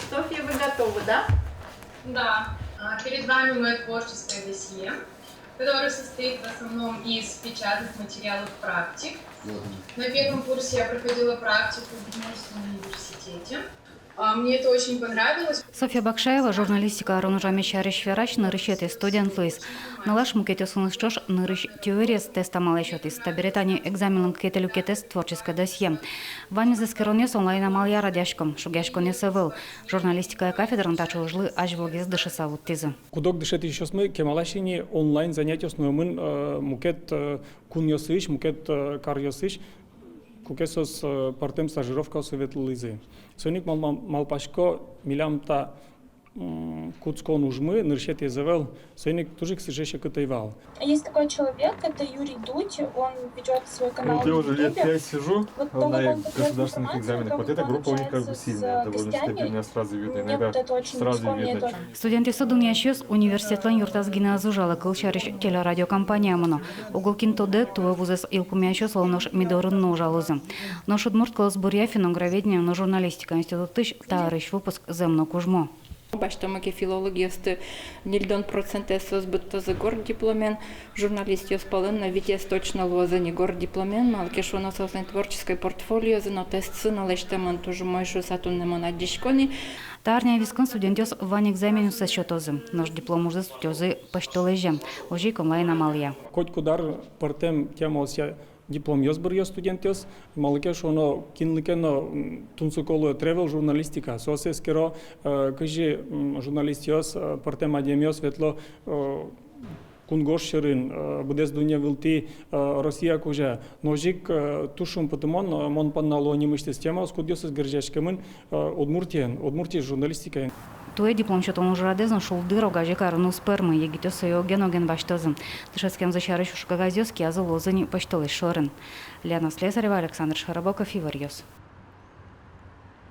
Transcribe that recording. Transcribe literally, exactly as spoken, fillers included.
Софья, вы готовы, да? Да. А, перед вами моё творческое досье, которое состоит в основном из печатных материалов, практик. На первом курсе я проходила практику в Удмуртском университете. А, мне это очень понравилось. Софья Бакшаева, журналистика арын ужамез сярысь верась, нырысетӥ студент луиз. Нылаш мукетъёсыныз ӵош нырысь теориез тест амалэ сётӥз. Табере тани экзаменлэн кыкетӥ люкетэз — творческое досье. Ваньмыз эскеронъёс онлайн амалъя радъясько, шугъяськонъёс ӧвӧл. Журналистикая кафедраын таӵе ужлы азьвылгес дышыса вуттӥзы. Куд-ог дышетӥсьёсмы кемалась ини онлайн занятиос нуэмын, э, мукет, э, кунъёсысь, мукет, э, каръёсысь, куке соос, э, пӧртэм стажировкаосы ветлылӥзы. Соин ик мал-, мал-, малпасько, милям та, м, кутскон ужмы нырысетӥез ӧвӧл, соин ик туж ик сыӵе секыт ӧй вал. Есть такой человек, это Юрий Дудь, он ведёт свой канал. Вот я уже лет пять сижу на государственных экзаменах. Вот эта группа у них как бы сильная довольно, стабильная, сразу видно. Иногда сразу видно. Студентъёсты дунъясьёс университетлэн юртаз гинэ ӧз ужало, кылсярысь, телерадиокомпания мыно. Уго кин тодэ, туэ вузэз йылпумъясьёс, оло нош, ми дорын но ужалозы. Нош удмурт кылосбуръя, финно-угроведения но журналистика институтысь та арысь выпуск зэм но кужмо. Басьтомы ке филологъёсты, ньыльдон процентэз соос быдтозы горд дипломен, журналистъёс пӧлын но витез точно луозы ини горд дипломен, малы ке шуоно соослэн творческой портфолиозы но тестсы но лэсьтэмын туж умой шуыса туннэ мон адӟисько ини. Та арня вискын студентъёс вань экзаменъёссэс сётозы, нош диплом ужзэс утёзы пӧсьтолэзе, озьы ик онлайн амалъя. Котькуд ар пӧртэм темаосъя дипломъёс быръё студентъёс, малы ке шуоно кинлы ке но, м, тунсыко луэ travel журналистика, соос эскеро, э, кызьы, м, журналистъёс, э, пӧртэм адямиос ветло, э, кунгож сьӧрын, э, быдэс дунне вылтӥ, э, Россия кузя. Нош ик, э, туж шумпотымон, э, мон понна луо нимысьтыз темаос, кудъёсыз герӟаськемын, э, Удмуртиен, Удмуртиысь журналистикаен. Туэ диплом сётон ужрадэз но шулдыр огазе карыны уз пӧрмы, егитъёс сое оген-оген басьтозы. Дышетскемзы сярысь ужкагазъёс киязы луозы ини пӧсьтолэзь шорын. Лена Слесарева, Александр Широбоков, «Иворъёс».